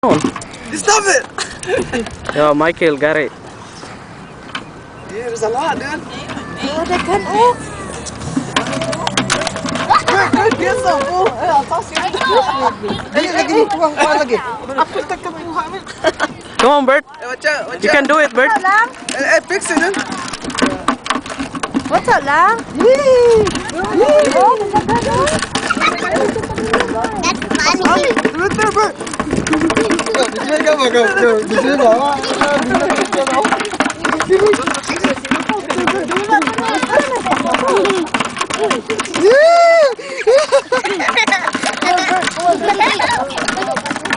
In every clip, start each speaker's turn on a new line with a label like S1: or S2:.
S1: Stop it!
S2: Yo, Michael got it.
S1: Yeah, there's a lot, dude.
S3: Oh, daghan oh.
S1: Good, good, get some, fool. Hey, I'll toss you. Dali, lagi, kuha, kuha lagi.
S2: Come on, Bert.
S1: Hey, watch out, watch
S2: You
S1: out.
S2: can do it, Bert.
S3: Lang.
S1: Hey, hey, fix it, dude.
S3: What's up lang? Oh, daghan oh.
S4: That's funny.
S1: Do it there, Bert.
S5: Go, go, go. Go.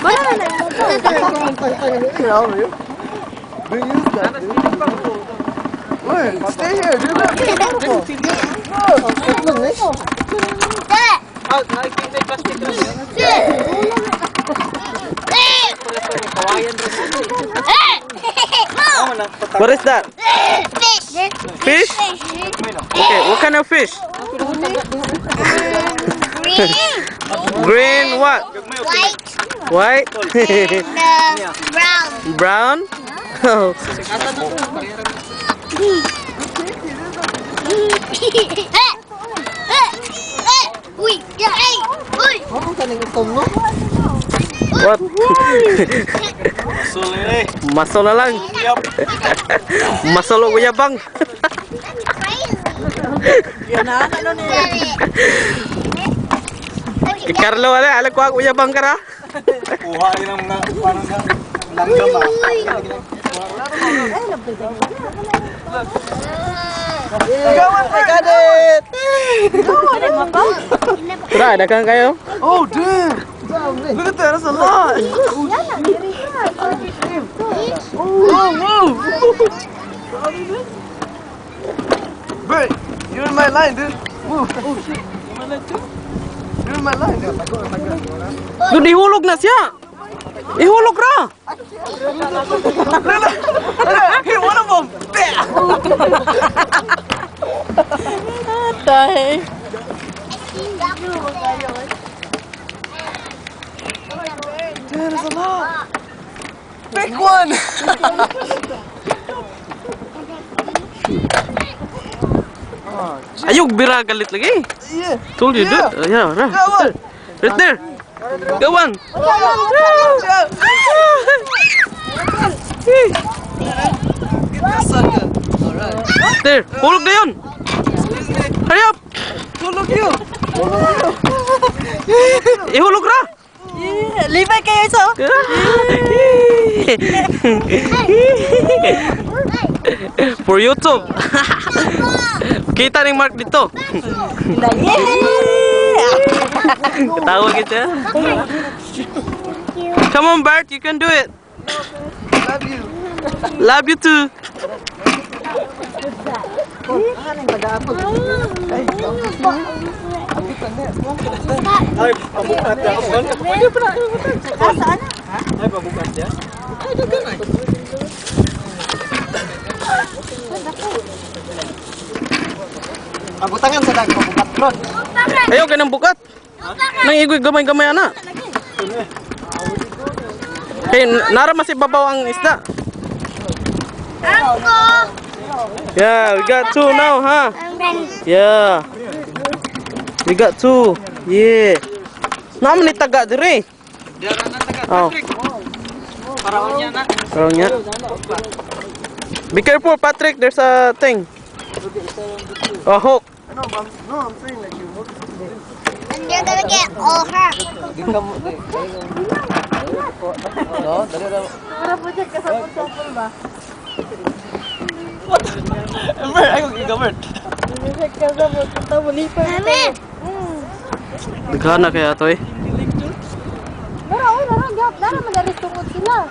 S3: Wala na.
S1: Do use that, dude. Wait, stay here, dude. No.
S4: That.
S2: What is that?
S4: Fish.
S2: Fish? Okay, what kind of fish?
S4: Green.
S2: Green what?
S4: White.
S2: White?
S4: And brown.
S2: Brown? Oh.
S4: Uy, hey, uy.
S2: What? Masol na lang. Masol o yabang.
S4: Crazy.
S3: Ano ni?
S2: Carlo, ala, ala ko uyabang ka ra.
S5: Kuha yun ang mga parang langgam ah.
S1: Got one, I got it.
S2: Tara, daghan kayo.
S1: Oh, dude. Look at that. That's a lot. Oh, whoa. Bert, you're in my line, dude. Move. Oh, shit. You're in my line, dude.
S2: Dude, ihulog na siya. Ihulog ra.
S1: Look, look. Hit one of them. Bam.
S3: Tay.
S1: Dude, there's a lot. Pick one.
S2: Ayog bira galit lagi.
S1: Yeah.
S2: Told you,
S1: Yeah.
S2: dude. Yeah, right.
S1: Got one.
S2: Right there. Go one.
S1: Watch out. Get that sucker. All right.
S2: There. Hulog na yun.
S1: Excuse me.
S2: Hurry up.
S1: Hulog you.
S2: Ihulog ra.
S3: Yeah, Libay kayo so.
S2: For YouTube. Kita ni Mark dito.
S3: Yeah.
S2: Ketawa kita. Come on, Bart, you can do it.
S1: Love you.
S2: Love you too.
S5: Ay, pabukat ya.
S3: Asa ana?
S5: Ay, pabukat ya.
S1: Abutangan sa dag pabukat ron.
S2: Ayaw ka ng bukat. Nang igoy gamay-gamay ana. Hey, nara mas ibabaw ang isda.
S4: Uncle.
S2: Yeah, we got two now, huh?
S4: I'm ready.
S2: Yeah. We got two. Yeah. Naman ni taga dire. Oh. Paraon niya. Be careful, Patrick. There's a thing. A hook.
S1: No, I'm, no, I'm saying like you hook.
S4: And you're gonna get all hurt.
S1: No, dali daw.
S3: Para po dyan kasapol-sapol ba?
S1: Bert, ako ikaw, Bert.
S4: Mami.
S2: Daghan na kaya to eh.
S3: Nara, oy, nara, gap. Nara, madaris tungod sila.